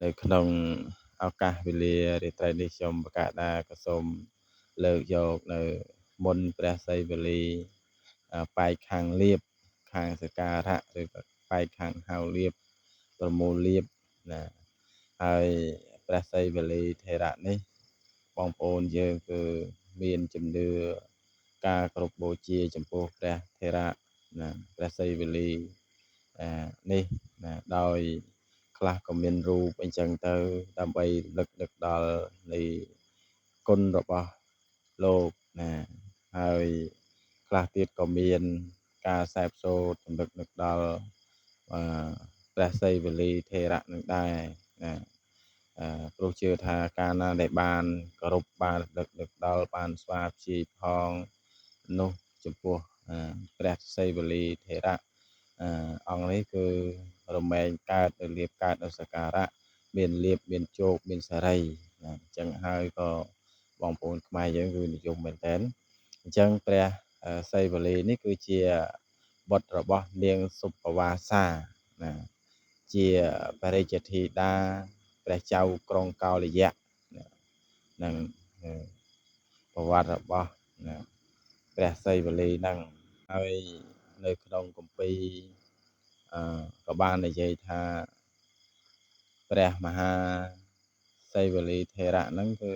នៅក្នុងឱកាសវេលារាត្រីនេះខ្ញុំបកដាក៏សូមលើកយកនៅមុនព្រះសីវលីប៉ែកខាងលៀបខាងសការៈឬក៏ប៉ែកខាងហៅលៀបប្រមូលលៀបណាហើយព្រះសីវលីថេរៈនេះបងប្អូនយើងគឺមានជំនឿការគោរពបូជាចំពោះព្រះថេរៈណាព្រះសីវលីនេះណាដោយខ្លះក៏មានរូបអញ្ចឹងទៅដើម្បីរំលឹកនឹកដល់នៃគុណរបស់លោកណាហើយខ្លះទៀតក៏មានការសែបសូត្ររំលឹកនឹកដល់ព្រះសីវលីថេរៈនឹងដែរណាព្រោះជឿថាកាលណាដែលបានគោរពបានរំលឹកនឹកដល់បានស្វាព្យាយផងនោះចំពោះព្រះសីវលីថេរៈអង្គនេះគឺរមែងកើតនៅលៀបកើតនៅសការៈមានលៀបមានជោគមានសេរីណាអញ្ចឹងហើយក៏បងប្អូនខ្មែរយើងគឺនិយមមែនតើអញ្ចឹងព្រះសីវលីនេះគឺជាបុត្ររបស់នាងសុពវាសាណាជាព្រះរាជធីតាព្រះចៅក្រុងកោលយៈនឹងប្រវត្តិរបស់ណាព្រះសីវលីហ្នឹងហើយនៅក្នុងគម្ពីរក៏បាននិយាយថាព្រះមហាសីវលីថេរៈហ្នឹងគឺ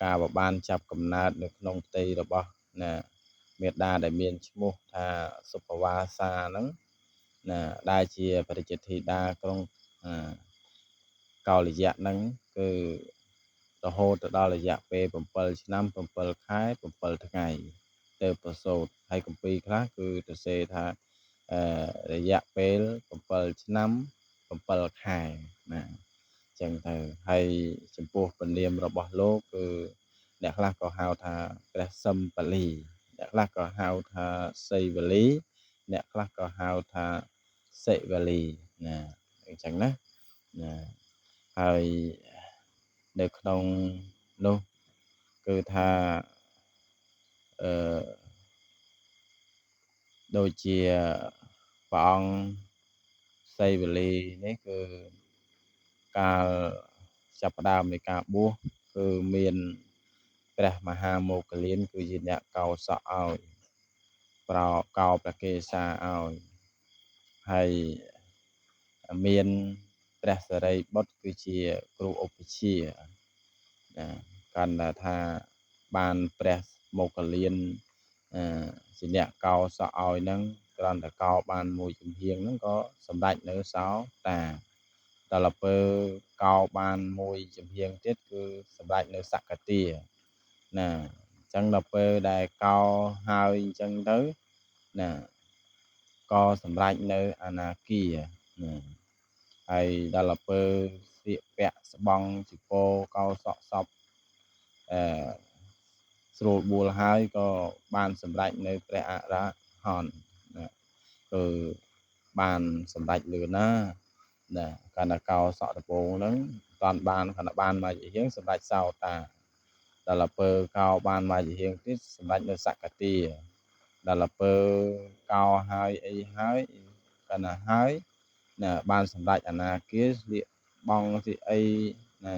កាលបានចាប់កំណើតនៅក្នុងផ្ទៃរបស់ណាមេដាដែលមានឈ្មោះថាសុពវាសាហ្នឹងណាដែលជាព្រះរាជធីតាក្រុងកោលយៈហ្នឹងគឺរហូតទៅដល់រយៈពេល7ឆ្នាំ7ខែ7ថ្ងៃទៅប្រសូតហើយគម្ពីរខ្លះគឺទៅសេថារយៈពេល7ឆ្នាំ7ខែណាអញ្ចឹងទៅហើយចំពោះពនាមរបស់លោកគឺអ្នកខ្លះក៏ហៅថាព្រះសឹមពលីអ្នកខ្លះក៏ហៅថាសីវលីអ្នកខ្លះក៏ហៅថាសិវលីណាអញ្ចឹងណាណាហើយនៅក្នុងនោះគឺថាដូចជាព្រះអង្គសីវលីនេះគឺកាលចាប់ផ្ដើមនៃការបួសគឺមានព្រះមហាមោគលានគឺជាអ្នកកោសក់ឲ្យប្រកោព្រះកេសាឲ្យហើយមានព្រះសិរីបុត្រគឺជាគ្រូឧបជាណាកាន់តែថាបានព្រះមោគលានជាអ្នកកោសក់ឲ្យហ្នឹងគ្រាន់តែកោបានមួយចំហៀងហ្នឹងក៏សម្រេចនៅសោតាដល់ទៅកោបានមួយចំហៀងទៀតគឺសម្រេចនៅសកតាណាអញ្ចឹងដល់ពេលដែលកោហើយអញ្ចឹងទៅណាក៏សម្រេចនៅអនាគាណាហើយដល់ទៅស្លៀកពាក់ស្បង់ចីពរកោសក់សពស្រួលបួលហើយក៏បានសម្រេចនៅព្រះអរហន្តណាគឺបានសម្រេចលឿនណាណាកាលណាកោសក់ដំបូងហ្នឹងតាន់បានខណៈបានមកជាហៀងសម្រេចសោតាដល់ទៅកោបានមកជាហៀងទៀតសម្រេចនៅសកតាដល់ទៅកោហើយអីហើយកាលណាហើយណាបានសម្រេចអនាគាស្លៀកបងស្លៀកអីណា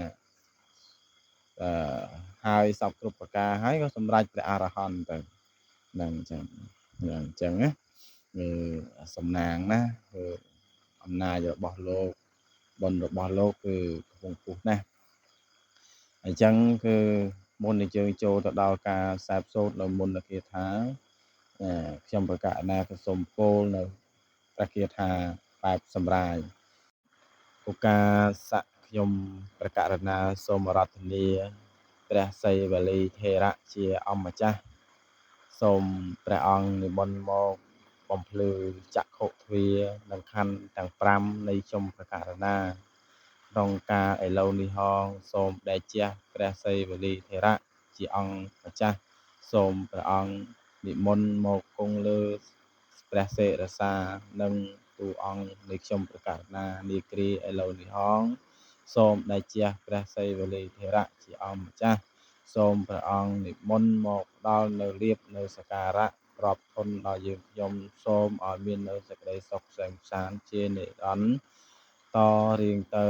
ហើយសពគ្រប់ប្រការហើយក៏សម្រេចព្រះអរហន្តទៅហ្នឹងអញ្ចឹងហ្នឹងអញ្ចឹងណាគឺសំណាងណាគឺអំណាចរបស់លោកបុណ្យរបស់លោកគឺខ្ពង់ខ្ពស់ណាស់អញ្ចឹងគឺមុននឹងយើងចូលទៅដល់ការសែបសូត្រនៅមុនគាថាខ្ញុំប្រកាសណាក៏សូមពោលនៅព្រះគាថាបែបសម្រាយឧកាសៈខ្ញុំប្រកាសណាសូមរតនាព្រះសីវលីថេរៈជាអម្ចាស់សូមព្រះអង្គនិមន្តមកបំភ្លឺចក្ខុទ្វានិងខណ្ឌទាំង5នៃខ្ញុំប្រកាសណាក្នុងការឥឡូវនេះហងសូមដែលជះព្រះសីវលីថេរៈជាអង្គម្ចាស់សូមព្រះអង្គនិមន្តមកគង់លើព្រះសិរសានិងទូអង្គនៃខ្ញុំប្រកាសណានាគ្រាឥឡូវនេះហងសូមដែលជះព្រះសីវលីថេរៈជាអង្គម្ចាស់សូមព្រះអង្គនិមន្តមកផ្ដល់នៅលៀបនៅសការៈប្របធនដល់យើងខ្ញុំសូមឲ្យមាននៅសេចក្តីសុខក្សេមក្សាន្តជានិរន្តរ៍ត តរៀងទៅ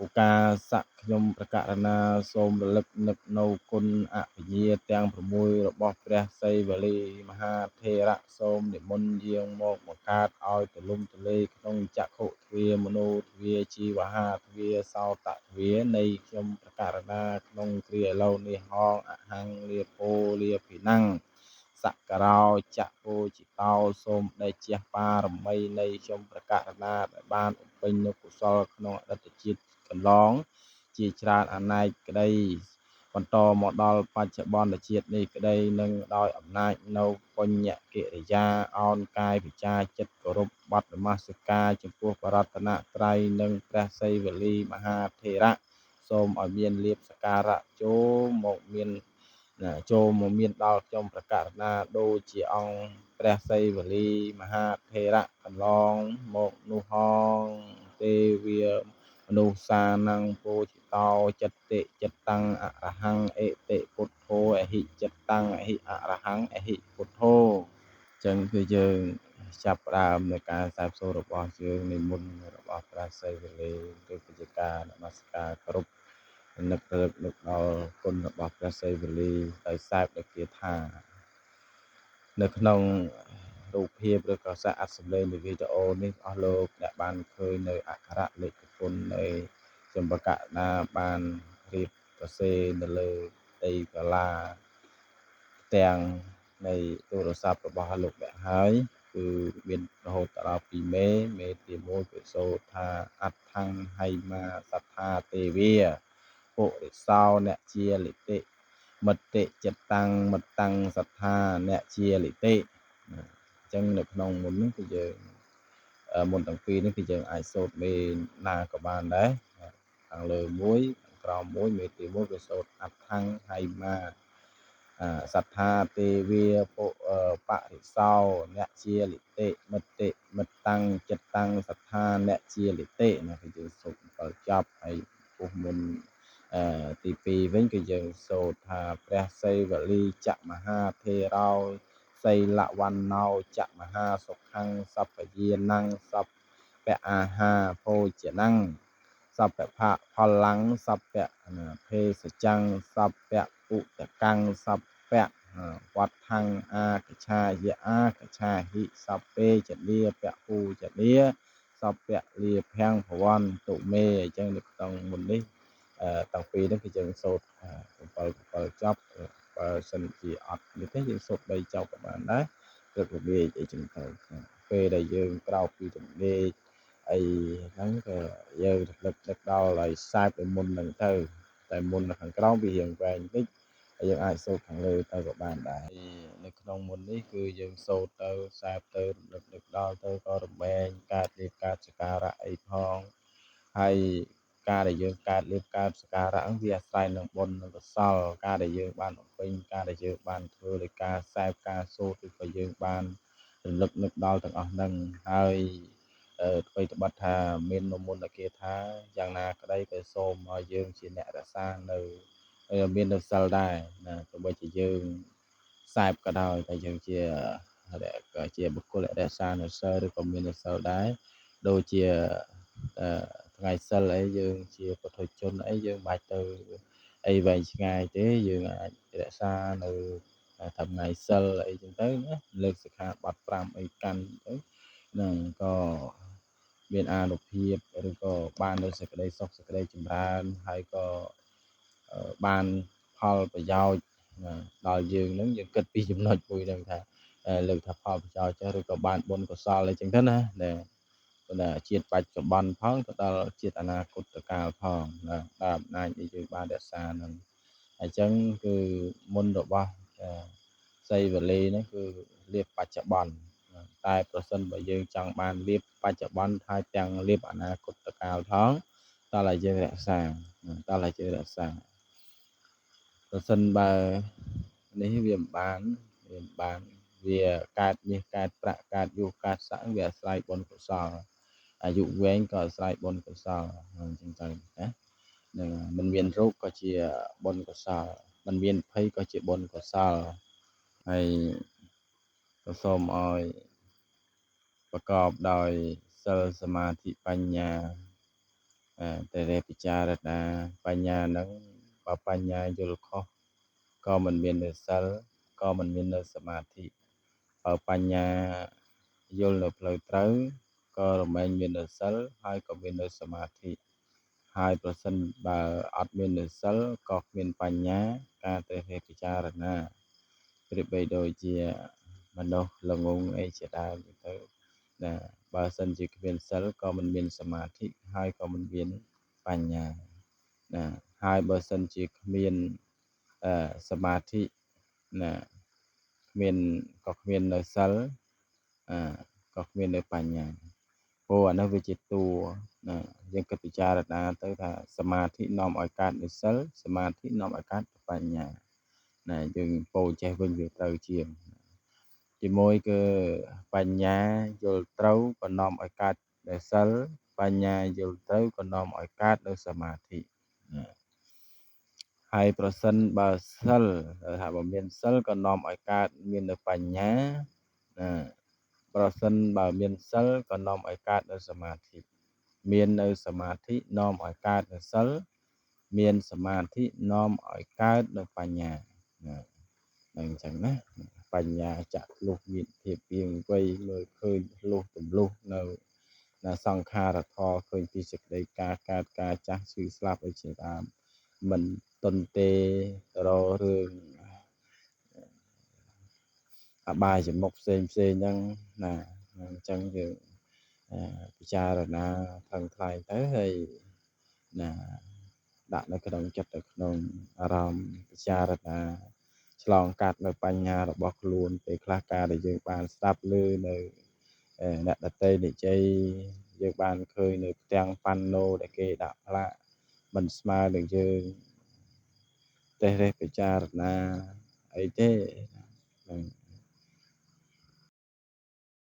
ឧកាសៈខ្ញុំប្រកាសណាសូមរលឹកនឹកនៅគុណអភិញ្ញាទាំង6របស់ព្រះសីវលីមហាថេរៈសូមនិមន្តយាងមកបង្កើតឲ្យទូលំទូលាយក្នុងចក្ខុទ្វាមនោទ្វាជីវហាទ្វាសោតទ្វានៃខ្ញុំប្រកាសណាក្នុងគ្រាឥឡូវនេះហងអហង្លាពោលាភិណੰសក្ការោចៈពោជិតោសូមដេជះបារមីនៃខ្ញុំប្រកាសណាដែលបានបំពេញនូវកុសលក្នុងអតីតជាតិកន្លងជាច្រើនអនេកក្តីបន្តមកដល់បច្ចុប្បន្នជាតិនេះក្តីនឹងដោយអំណាចនៅបញ្ញកិរិយាអោនកាយវិចារចិត្តគោរពបទនមស្ការចំពោះបរតនត្រ័យនិងព្រះសីវលីមហាថេរៈសូមឲ្យមានលាភសក្ការៈចូលមកមានចូលមកមានដល់ខ្ញុំប្រកាសណាដូចជាអង្គព្រះសីវលីមហាថេរៈកន្លងមកនោះហងទេវាមនុស្សសានំពោជិតោចិត្តតិចិត្តតាំងអរហង្គអេតិពុទ្ធោអហិចិត្តតាំងអហិអរហង្គអហិពុទ្ធោចឹងគឺយើងចាប់ផ្ដើមในការខ្សែសូត្ររបស់យើងនិមន្តរបស់ព្រះសីវលីឬគឺជាការនមស្ការគោរពនឹករលឹកនឹកដល់គុណរបស់ព្រះសីវលីដោយសែបដោយគាថានៅក្នុងរូបភាពឬក៏សារអត្ថសម្លេងនៃវីដេអូនេះអស់លោកអ្នកបានឃើញនៅអក្ខរៈលេខគុណនៃចម្បកណាបានរៀបសរសេរនៅលើផ្ទៃកាឡាទាំងនៃទូរស័ព្ទរបស់លោកអ្នកហើយគឺមានរហូតដល់2មេមេទី1គឺសូត្រថាអដ្ឋੰហៃមាសត្ថាទេវាពុរិសោអ្នកជាលិតិមតិចិត្តតាំងមតាំងសត្ថាអ្នកជាលិតិអញ្ចឹងនៅក្នុងមុននេះគឺយើងមុនទាំងពីរនេះគឺយើងអាចសូត្រមេណាក៏បានដែរខាងលើមួយខាងក្រោមមួយមេទី1គឺសូត្រអដ្ឋੰហៃមាសត្ថាទេវាពុបរិសោអ្នកជាលិតិមតិមតាំងចិត្តតាំងសត្ថាអ្នកជាលិតិណាគឺយើងសូត្រ7ចប់ហើយពោះមុនទី2វិញគឺយើងសូត្រថាព្រះសីវលីចមហាថេរោសីលវណ្ណោចមហាសុខੰសព្វយានੰសព្វអាហាភោជនੰសព្វផលੰសព្វភេសចੰសព្វពុតកੰសព្វវដ្ឋੰអាកឆាយអាកឆាហិសព្វេចលាពហូចលាសព្វលាភាំងភវន្តតុមេអញ្ចឹងនៅក្នុងមុននេះតាំងពីនេះគឺយើងសូត្រ7 7ចប់បើសិនជាអត់នេះទេយើងសូត្រ3ចប់ក៏បានដែរព្រឹកល្ងាចអីចឹងទៅពេលដែលយើងក្រោកពីដំណេកអីហ្នឹងក៏យើងរលឹកនឹកដល់ឲ្យសែបឲ្យមុនហ្នឹងទៅតែមុននៅខាងក្រោមវារៀងវែងតិចហើយយើងអាចសូត្រខាងលើទៅក៏បានដែរនៅក្នុងមុននេះគឺយើងសូត្រទៅសែបទៅរលឹកនឹកដល់ទៅក៏រមែងកើតលៀបកើតសក្ការៈអីផងហើយការដែលយើងកើតលៀបកើតសក្ការៈវាអាស្រ័យនឹងបុណ្យនិងកុសលការដែលយើងបានបំពេញការដែលយើងបានធ្វើដោយការសែបការសូត្រឬក៏យើងបានរលឹកនឹកដល់ទាំងអស់ហ្នឹងហើយអ្វីត្បិតថាមានមុនគេថាយ៉ាងណាក្តីក៏សូមឲ្យយើងជាអ្នករក្សានៅមាននៅសិលដែរណាទោះបីជាយើងសែបក៏ដោយតែយើងជាបុគ្គលរក្សានៅសិលឬក៏មាននៅសិលដែរដូចជាថ្ងៃសិលអីយើងជាពុទ្ធជនអីយើងមិនបាច់ទៅអីវែងឆ្ងាយទេយើងអាចរក្សានៅថ្ងៃសិលអីចឹងទៅណាលើកសិក្ខាបទ5អីកាន់ទៅហ្នឹងក៏មានអានុភាពឬក៏បាននៅសេចក្តីសុខសេចក្តីចម្រើនហើយក៏បានផលប្រយោជន៍ដល់យើងហ្នឹងយើងគិតពីចំណុចមួយហ្នឹងថាលើកថាផលប្រយោជន៍ចេះឬក៏បានបុណ្យកុសលអីចឹងទៅណាណាជាតិបច្ចុប្បន្នផងទៅដល់ជាតិអនាគតកាលផងណាដល់អំណាចដែលយើងបានរក្សាហ្នឹងអញ្ចឹងគឺមុនរបស់សីវលីហ្នឹងគឺលៀបបច្ចុប្បន្នតែប្រសិនបើយើងចង់បានលៀបបច្ចុប្បន្នហើយទាំងលៀបអនាគតកាលផងតើឲ្យយើងរក្សាតើឲ្យយើងរក្សាប្រសិនបើនេះវាមិនបានវាកើតមាសកើតប្រាក់កើតយុកើតស័ក្តិវាអាស្រ័យបុណ្យកុសលអាយុវែងក៏អាស្រ័យបុណ្យកុសលអញ្ចឹងទៅណានឹងមិនមានរោគក៏ជាបុណ្យកុសលមិនមានភ័យក៏ជាបុណ្យកុសលហើយក៏សូមឲ្យប្រកបដោយស សិលសមាធិបញ្ញាតែរពិចារណាបញ្ញាហ្នឹងបើបញ្ញាយល់ខុសក៏មិនមាននៅសិលក៏មិនមាននៅសមាធិបើបញ្ញាយល់នៅផ្លូវត្រូវក៏រមែងមាននៅសិលហើយក៏មាននៅសមាធិហើយប្រសិនបើអត់មាននៅសិលក៏គ្មានបញ្ញាការទៅពិចារណាប្រៀបបីដូចជាមនុស្សល្ងងអីជាដើមទៅណាបើសិនជាគ្មានសិលក៏មិនមានសមាធិហើយក៏មិនមានបញ្ញាណាហើយបើសិនជាគ្មានសមាធិណាគ្មានក៏គ្មាននៅសិលក៏គ្មាននៅបញ្ញាព្រោះអានោះវាជាតួណាយើងគិតពិចារណាទៅថាសមាធិនាំឲ្យកើតនៅសិលសមាធិនាំឲ្យកើតបញ្ញាណាយើងពោលចេះវិញវាត្រូវជាងទីមួយគឺបញ្ញាយល់ត្រូវក៏នាំឲ្យកើតនៅសិលបញ្ញាយល់ត្រូវក៏នាំឲ្យកើតនៅសមាធិណាហើយប្រសិនបើសិលថាបើមានសិលក៏នាំឲ្យកើតមាននៅបញ្ញាណាប្រសិនបើមានសិលក៏នាំឲ្យកើតនៅសមាធិមាននៅសមាធិនាំឲ្យកើតនៅសិលមានសមាធិនាំឲ្យកើតនៅបញ្ញាណានឹងអញ្ចឹងណាបញ្ញាចាក់លុះមានភាពៀងវៃមើលឃើញលុះទម្លុះនៅសង្ខារធម៌ឃើញពីសេចក្តីការកើតការចាស់ឈឺស្លាប់អីជាដើមមិនទន់ទេរករឿងអបាយមុខផ្សេងផ្សេងហ្នឹងណាអញ្ចឹងយើងពិចារណាថឹងថ្លែងទៅហើយណាដាក់នៅក្នុងចិត្តនៅក្នុងអារម្មណ៍ពិចារណាឆ្លងកាត់នៅបញ្ហារបស់ខ្លួនពេលខ្លះការដែលយើងបានស្ដាប់ឮនៅអ្នកដតីនិយាយយើងបានឃើញនៅផ្ទាំងប៉ាណូដែលគេដាក់ផ្លាកមិនស្មើនឹងយើងទេរេពិចារណាអីទេ